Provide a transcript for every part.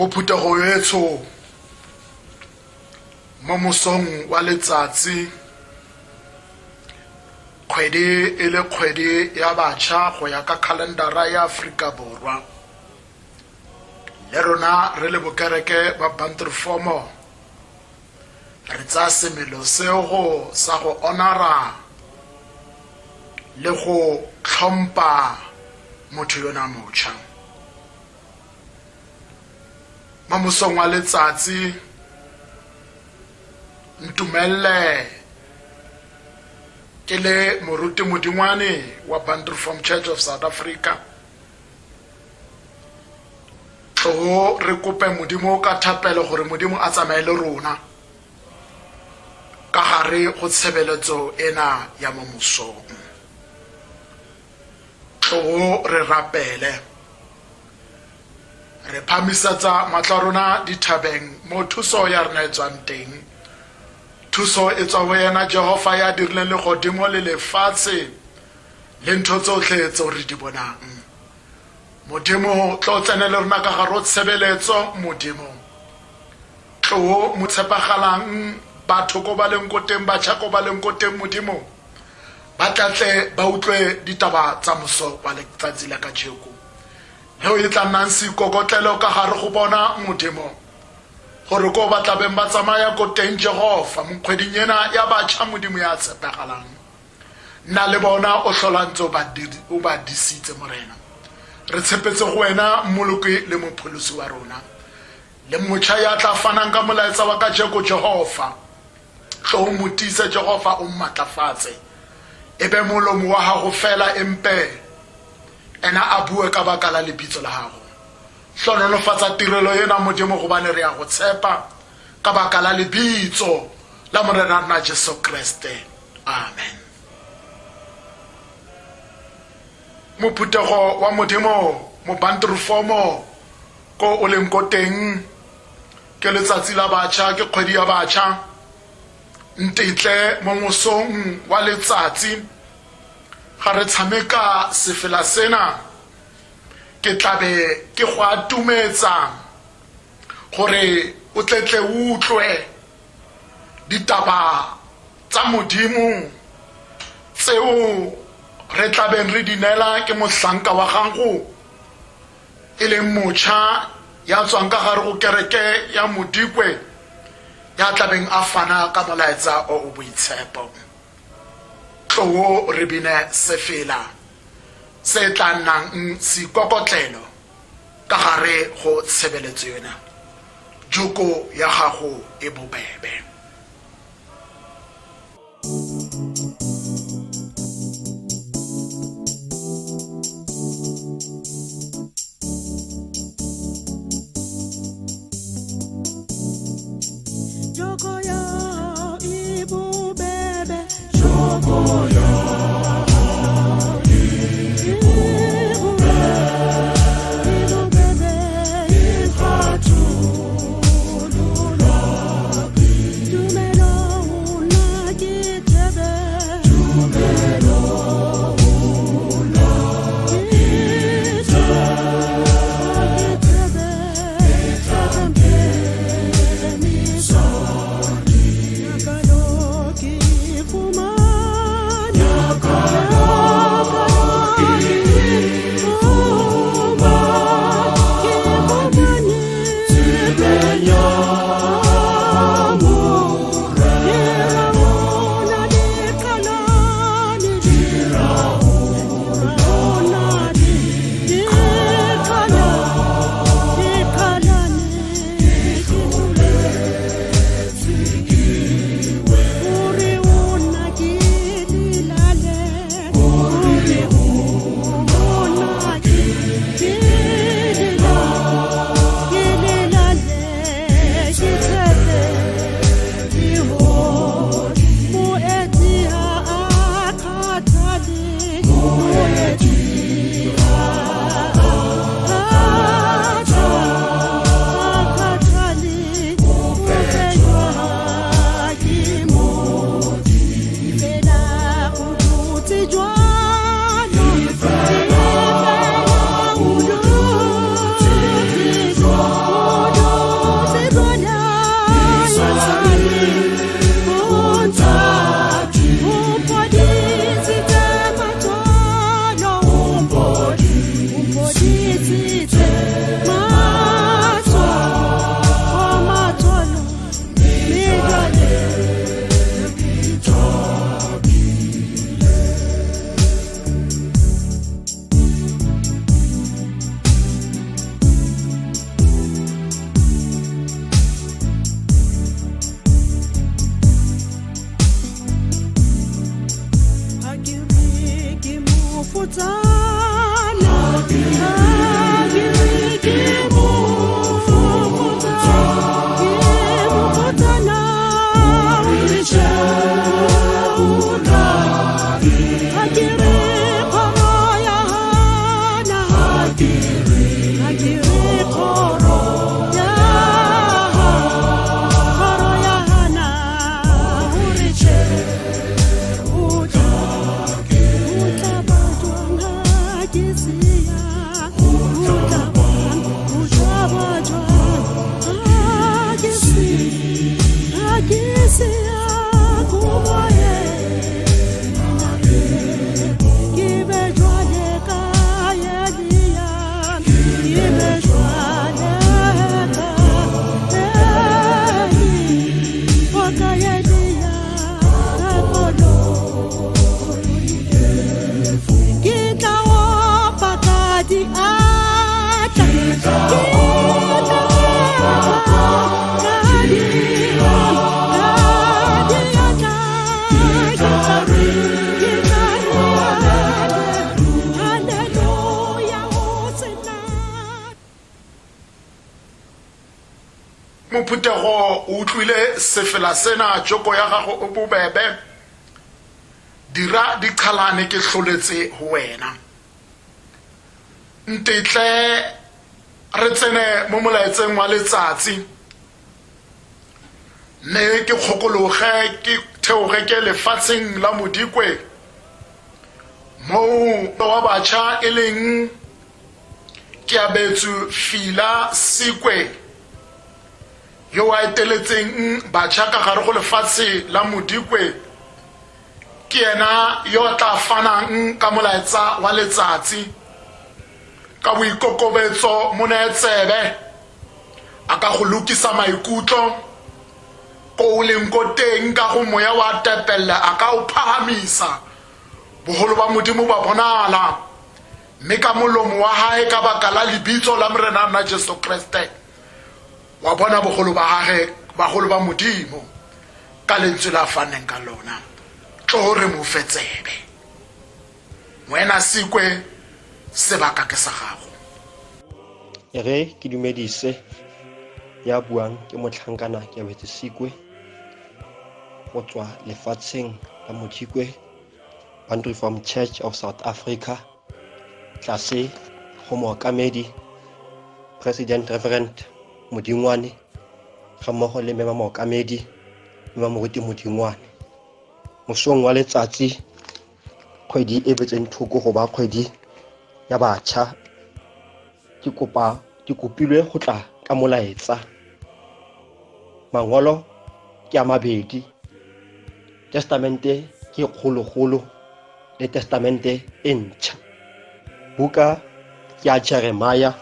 Mo phuthego etsho mo mosong wa letsatsi kgwedi e le kgwedi ya batšha go ya ka khalendara ya Aforika Borwa. Le rona re le bokereke ba Bantrifomo re tsaya semelo seo sa go honora le go tlhompha motho yona motšha. Mo mosong wa letsatsi ntumelle ke le moruti Modingwane wa Bantu Reformed Church of South Africa tlo re kope Modimo ka thapelo gore Modimo a tsamaye le rona ka gare go tshebeletso ena ya mo mosong. Tlo re rapele. Re phamisetsa matlho a rona dithabeng mo thuso ya rena e tswang teng. Thuso e tswa go yena Jehofa ya dirileng legodimo le lefatshe le ntho tsotlhe tseo re di bonang. Modimo tlo tsene le rona ka gare go tshebeletso Modimo. Tlo mo tshepagalang batho ko ba leng ko teng batjha ko ba leng ko teng Modimo. Ba tlatle ba utlwe ditaba tsa moso wa letsatsi la kajeko. Leo e tla nnang seikokotlelo ka gare go bona Modimo. Gore ko ba tlabeng ba tsamaya ko teng Jehofa mo kgweding ena ya batjha Modimo ya tshepegalang. Nna le bona o hlola ntse o ba disitse Morena. Re tshepetse go wena Mmoloki le Mopholosi wa rona. Le motjha ya tla fanang ka molaetsa wa kajeko Jehofa. Tlo o mo tiise Jehofa o mmatlafatse. E be molomo wa gago fela empe ena a bue ka baka la lebitso la gago. Hlonolofatsa tirelo ena Modimo gobane re ya go tshepa ka baka la lebitso la Morena rona Jesu Kriste. Amen. Mophuthego wa Modimo mo Banturefomo ko o leng ko teng ke letsatsi la batjha ke kgwedi ya batjha ntetle mo mosong wa letsatsi ga re tshameka sefela sena ke tlabe ke go atumetsa gore o tletle o utlwe ditaba tsa Modimo tseo re tlabeng re di neela ke mohlanka wa gago e leng motšha ya tswang ka gare go kereke ya Modikwe ya tlabeng a fana ka molaetsa o o boitshepo. Tloo re bine sefela se tla nnang seikokotlelo ka gare go tshebeletso yona. Joko ya gago e bobebe. Joko ya e bobebe. Joko ya e bobebe. E kgatholola pelo. mofutsana, ha ke re ke mofutsana, ke mofutsana, o re tjhe, o tla. Ha ke re kgoro ya hana, ha ke re kgoro ya hana, kgoro ya hana, o re tjhe, o tla. O tla ba jwang ha ke siya? O tla bang, o tla ba jwang ha ke siya? Ha ke siya kobo ena, ke be jwale ka Elia, ke be jwale ka Elia, o ka Elia, ka koloi. Ke tla opa ka diatla, ke tla opa ka diatla, ke tla re, ke tla re haleluya ho sena. Mophuthego o utlwile sefela sena joko ya gago o bobebe dira diqhalane ke hloletse ho wena ntetle re tsene mo molaetseng wa letsatsi mme ke kgokologe ke theoge ke lefatsheng la Modikwe moo wa batjha e leng Keabetswe Fila Sikwe yo a eteletseng batjha ka gare go lefatshe la Modikwe ke yena yo a tla fanang ka molaetsa wa letsatsi ka boikokobetso mo neye tsebe a ka go lokisa maikutlo ko o leng ko teng ka go moya wa tepella a ka o phahamisa boholo ba Modimo ba bonala mme ka molomo wa hae ka baka la lebitso la Morena rona Jesu Kriste wa bona bogolo ba gage bagolo ba Modimo ka lentswe la faneng ka lona tlo re mo fe tsebe moena Sikwe sebaka ke sa gago. E re ke dumedise ya buang ke motlhankana ke abetse Sikwe go tswa lefatsheng la Modikwe Bantu Reformed Church of South Africa tlase go mookamedi President Reverend Modingwane ga mmogo le mema mookamedi mema moruti Modingwane. Mosong wa letsatsi kgwedi e betseng thoko go ba kgwedi ya batjha ke kopa ke kopilwe go tla ka molaetsa. Mangolo ke a mabedi, testamente ke kgologolo le testamente e ntšha. Buka ke ya Jeremiah,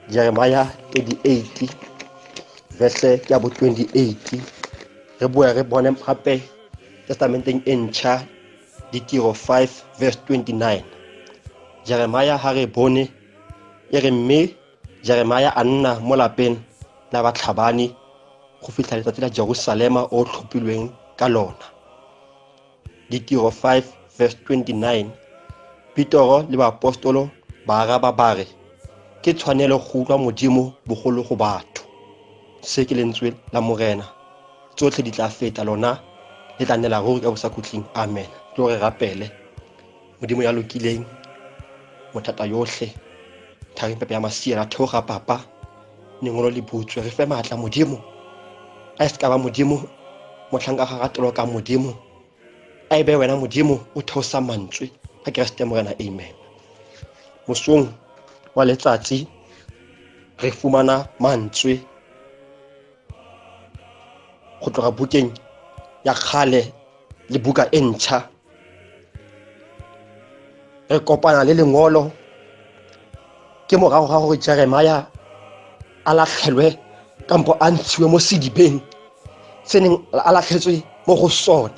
Jeremiah 38 verse ke ya bo 28. Re boe re bone gape testamenteng e ntšha Ditiro 5 verse 29. Jeremiah ha re bone e re mme Jeremiah a nna mo lapeng la batlhabani go fitlha letsatsi la Jerusalema o tlhophilweng ka lona. Ditiro 5 verse 29. Petoro le baapostolo ba araba ba re ke tshwanelo go utlwa Modimo bogolo go batho. Se ke lentswe la Morena, tsotlhe di tla feta lona le tla nnela ruri ka bosakhutleng. Amen. Tlo re rapele. Modimo ya lokileng, mothata yotlhe, tharing pepe ya masiela, theoga papa, lengolo le butswe, re fe maatla Modimo. A e se ka ba Modimo, motlhanka ga ratelo ka Modimo. A e be wena Modimo o theosa mantswe ka Keresete Morena. Amen. Mosong wa letsatsi re fumana mantswe go tloga bukeng ya kgale le buka e ntšha. Re kopana le lengolo ke morago ga gore Jeremiah a latlhelwe kampo a ntshiwe mo sedibeng se neng a latlhetswe mo go sona.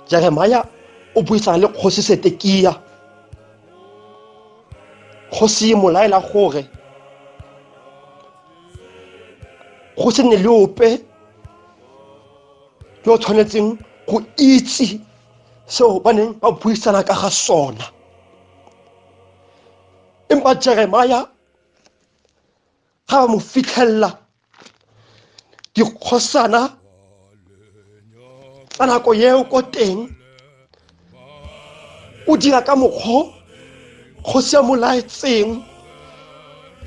Jeremiah o buisana le kgosi Setekia. Kgosi e mo laela gore go se nne le ope yo o tshwanetseng go itse seo ba neng ba buisana ka ga sona. Empa Jeremia ga ba mo fitlhelela dikgosana tsa nako eo ko teng, o dira ka mokgwa kgosi ya mo laetseng,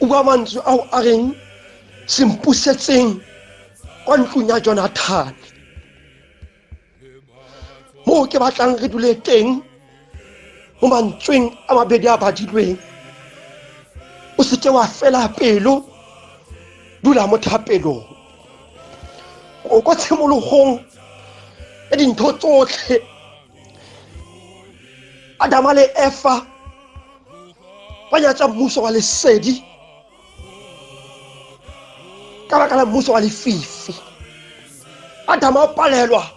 o bua mantswe ao a reng sempusetseng kwa ntlong ya Jonathane. Moo ke batlang re dule teng mo mantsweng a mabedi a badilweng. O seke wa fela pelo, dula mo thapelong. O ko tshimologong ya dintho tsotlhe, Adama le Efa ba nyatsa mmuso wa lesedi ka baka la mmuso wa lefifi. Adama o palelwa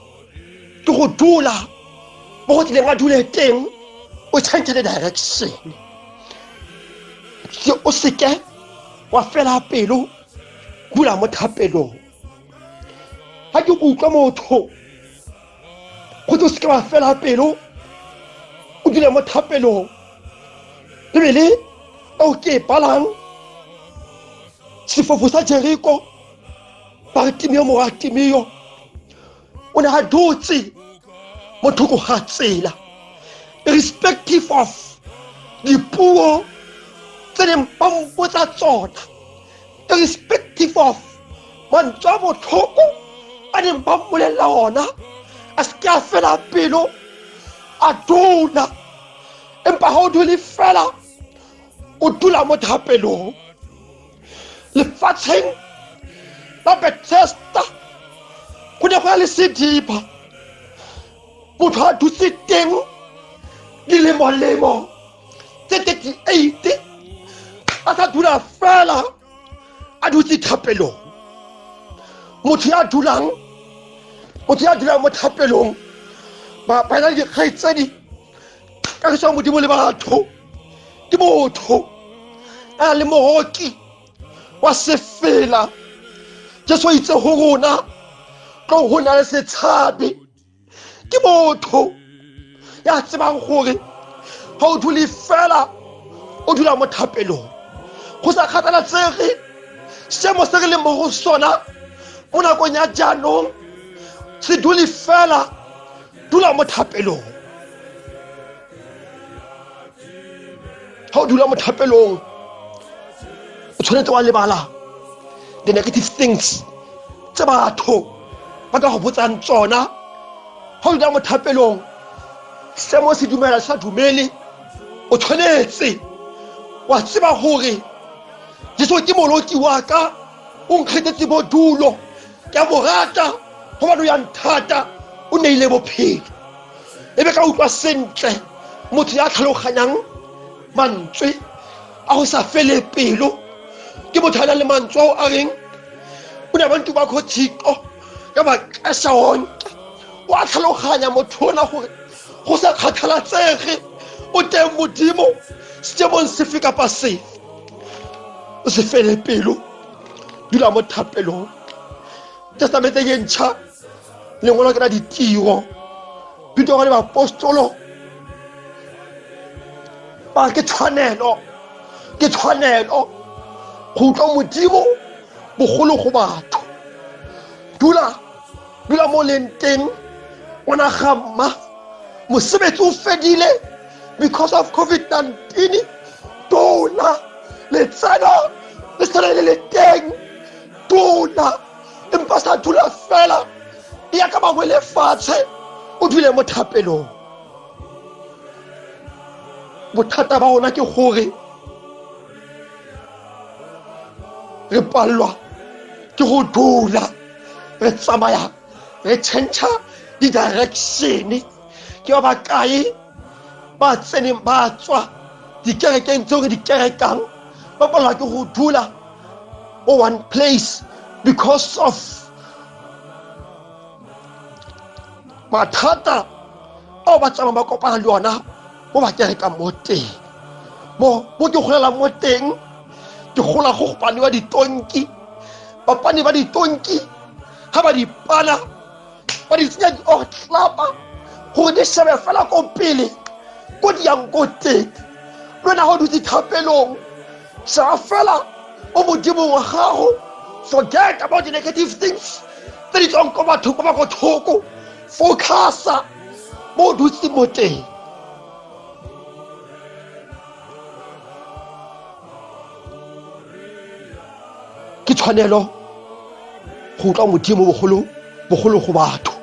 ke go dula mo go tlileng a dule teng, o change the direction. Se o seke wa fela pelo, dula mo thapelong. Ga ke utlwa motho go tse o seke wa fela pelo, o dule mo thapelong. Bibele eo ke e balang, sefofu sa Jeriko, Bartimeo morwa Timeo o ne a dutse mo thoko ga tsela, irrespective of dipuo tse neng ba mpotsa tsona, irrespective of mantswe a botlhoko a neng ba mmolelela ona, a seke a fela pelo, a dula. Empa ga o dule fela, o dula mo thapelong. Lefatsheng la Bethesda go ne go ya le sediba, motho a dutse teng dilemolemo tse 38 a sa dula fela, a dutse thapelong. Motho ya dulang, motho ya dulang mo thapelong, ba na le dikgaitsedi, kagiso ya Modimo le batho, ke motho a le mooki wa sefela. Jesu o itse go rona, tlo go na le setshabe. Ke motho ya tsebang gore ga o dule fela, o dula mo thapelong, go sa kgathalatsege seemo se re leng mo go sona mo nakong ya jaanong. Se dule fela, dula mo thapelong. Ga o dula mo thapelong, o tshwanetse wa lebala the negative things tse batho ba ka go botsang tsona. Ga o dula mo thapelong, seemo se dumela sa dumele, o tshwanetse wa tseba gore Jesu ke moloki wa ka, o nkgethetse bodulo, ke a mo rata gobane o ya nthata, o neile bophelo. E be ka utlwa sentle, motho ya tlhaloganyang mantswe a go sa fele pelo ke motho a nang le mantswe ao a reng o ne bantu ba kgothiko ka maxesha wonke. O a tlhaloganya motho ona gore go sa kgathalatsege o teng Modimo seemong sefe kapa sefe. O se fele pelo, dula mo thapelong. Testamenteng e ntšha, lengolo ke la Ditiro, Petoro le baapostolo ba ke tshwanelo, ke tshwanelo go utlwa Modimo bogolo go batho. Dula, dula mo leng teng, o nagamma mosebetsi o fedile because of COVID-19, dula, letseno le sale le le teng, dula. Empa sa dula fela ya ka bangwe lefatshe, o dule mo thapelong. Bothata ba rona ke gore re palelwa ke go dula, re tsamaya re change di-direction. Ke ba bakae ba tseneng ba tswa dikerekeng tseo re di kerekang, ba palelwa ke go dula o one place because of mathata ao ba tsamayang ba kopana le ona mo ba kerekang mo teng. Mo ke golelang mo teng, ke gola go paniwa ditonki. Bapani ba ditonki ga ba di pana, ba di tsenya di-otlapa gore di shebe fela ko pele ko di yang ko teng. Le wena ga o dutse thapelong, Sheba fela mo Modimong wa gago. Forget about the negative things tse di tswang ko batho ba ba ko thoko. Focusa mo o dutseng mo teng. Ke tshwanelo go utlwa Modimo bogolo bogolo go batho.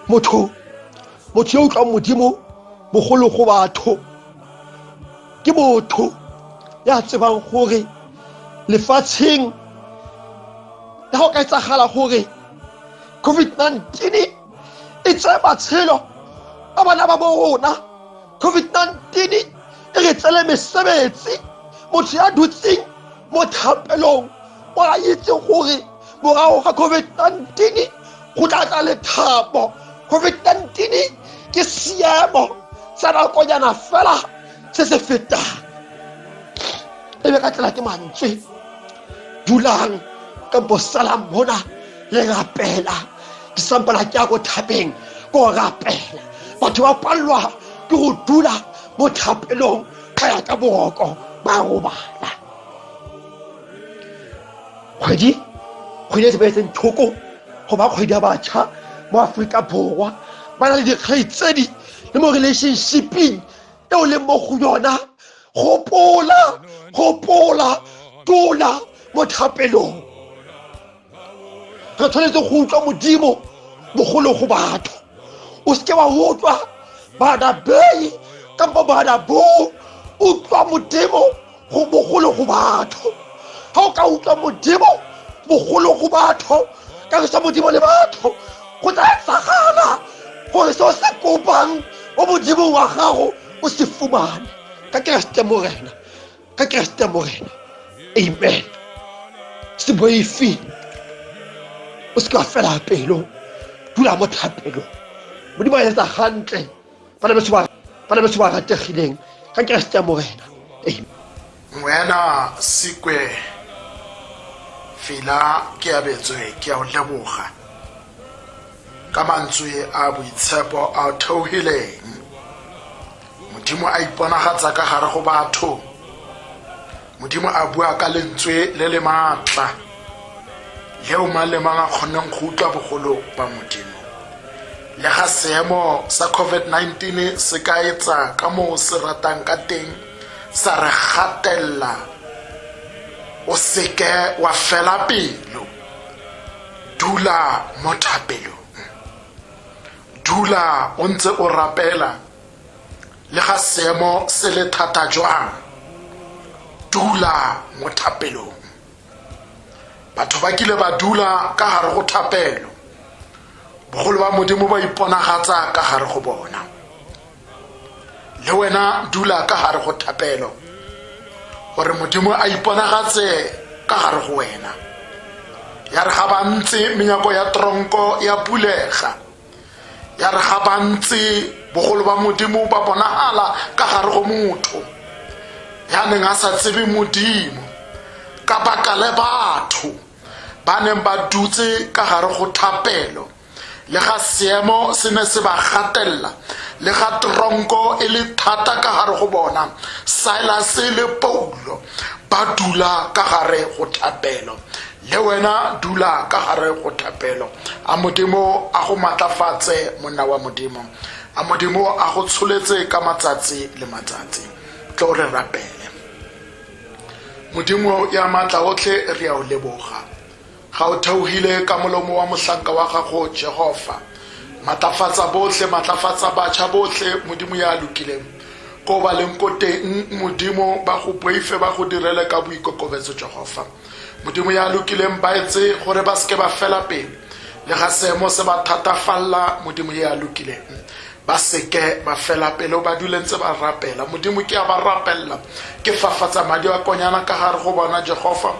Motho motho yo utlwang Modimo bogolo go batho ke motho ya tsebang gore lefatsheng le go ka etsagala gore COVID-19 e tseye matshelo a bana ba bo rona, COVID-19 e re tsele mesebetsi. Motho ya dutseng mo thapelong o a itse gore morago ga COVID-19 go tla tla lethabo. COVID-19 ke seemo sa nakonyana fela se se fetang. E be ka tsela ke mantswe dulang kampo salang mona le rapela. Ke sampela ke ya ko thapeng ko rapela. Batho ba palelwa ke go dula mo thapelong ba ya ka boroko ba robala. Kgwedi kgwedi e sebetseng thoko go ba kgwedi ya batjha mo Aforika Borwa ba na le dikgaitsedi le mo relationshipeng e o leng mo go yona. Gopola, gopola, dula mo thapelong. Re tshwanetse go utlwa Modimo bogolo go batho. O seke wa utlwa bana bei kampo bana bo, utlwa Modimo go bogolo go batho. Ga o ka utlwa Modimo bogolo go batho, ka re sa Modimo le batho, go tla etsagala gore se o se kopang mo Modimong wa gago o se fumane. Ka Keresete Morena, ka Keresete Morena. Amen. Se boife, o seke wa fela pelo, dula mo thapelong. Modimo a etsa gantle bana beso ba bana beso ba rategileng ka Keresete Morena. Amen. Wena Sikwe Fila ke abetswe ke a o leboga ka mantswe a boitshepo a theohileng. Modimo a iponagatsa ka gare go batho. Modimo a bua ka lentswe le le maatla leo mang le mang a kgonneng go utlwa bogolo ba Modimo. Le ga seemo sa COVID-19 se ka etsa ka moo se ratang ka teng, sa re gatelela, o seke wa fela pelo. Dula mo thapelong, dula o ntse o rapela le ga seemo se le thata jwang. Dula mo thapelong. Batho ba kile ba dula ka gare go thapelo, bogolo ba Modimo ba iponagatsa ka gare go bona. Le wena dula ka gare go thapelo gore Modimo a iponagatse ka gare go wena. Ya re ga ba ntse menyako ya tronko ya bulega, ya re ga ba ntse bogolo ba Modimo ba bonagala ka gare go motho ya neng a sa tsebe Modimo, ka baka le batho ba neng ba dutse ka gare go thapelo. Le ga seemo se ne se ba gatelela, le ga tronko e le thata ka gare go bona, Silas le Paulo ba dula ka gare go thapelo. Le wena dula ka gare go thapelo. A Modimo a go matlafatse, monna wa Modimo. A Modimo a go tsholetse ka matsatsi le matsatsi. Tlo re rapele. Modimo ya maatla otlhe, re a o leboga. Ga o theogile ka molomo wa mohlanka wa gago Jehofa. Matlafatsa bohle, matlafatsa batjha bohle, Modimo ya lokileng. Ko ba leng ko teng, Modimo, ba go boife, ba go direle ka boikokobetso, Jehofa. Modimo ya lokileng, ba etse gore ba seke ba fela pelo. Le ga seemo se ba thatafalla, Modimo ya lokileng, ba seke ba fela pelo, ba dule ntse ba rapela. Modimo, ke a ba rapella, ke fafatsa madi a konyana ka gare go bona, Jehofa.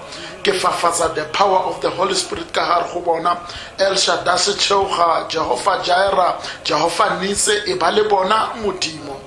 Ke fafatsa the power of the Holy Spirit ka gare go bona. El Shaddai Setšheoga, Jehofa Jireh, Jehofa Nise, e ba le bona, Modimo.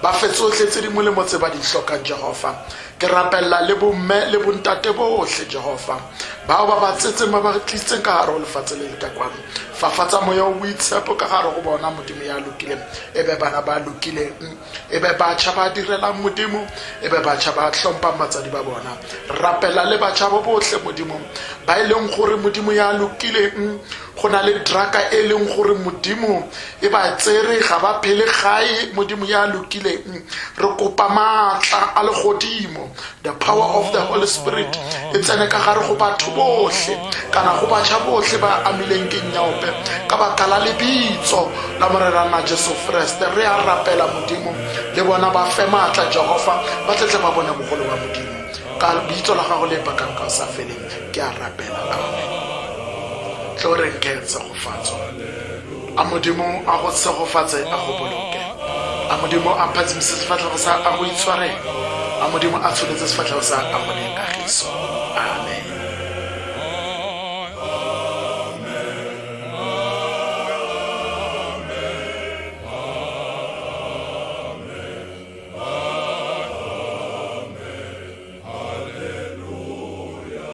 Ba fe tsohle tse di molemo tse ba di hlokang, Jehova. Ke rapella le bomme le bontate bohle, Jehova, bao ba ba tsetseng, ba ba tlisitseng ka gare go lefatshe le le ka kwano. Fafatsa moya o boitshepo ka gare go bona, Modimo ya lokileng. E be bana ba lokileng, e be batjha ba direlang Modimo, e be batjha ba hlomphang batswadi ba bona. Rapela le batjha ba bohle, Modimo, ba e leng gore Modimo ya lokileng, go na le draka e leng gore Modimo e ba tsere, ga ba phele gae. Modimo ya lokileng, re kopa maatla a legodimo, the power of the Holy Spirit, e tsene ka gare go batho bohle kana go batjha bohle ba amileng ke nyaope. Ka baka la lebitso la Morena Jesu Kriste re a rapela, Modimo, le bona ba fe maatla, Jehova, ba tletle ba bone bogolo ba Modimo. Ka bitso la gago le pakang ka o sa feleng ke a rapela, amen. Tlo re nkeng tshegofatso. A Modimo a go tshegofatse, a go boloke. A Modimo a phatsimise sefatlhego sa a go itshwarele. A Modimo a tsholetse sefatlhego sa a go nee kagiso. Amen.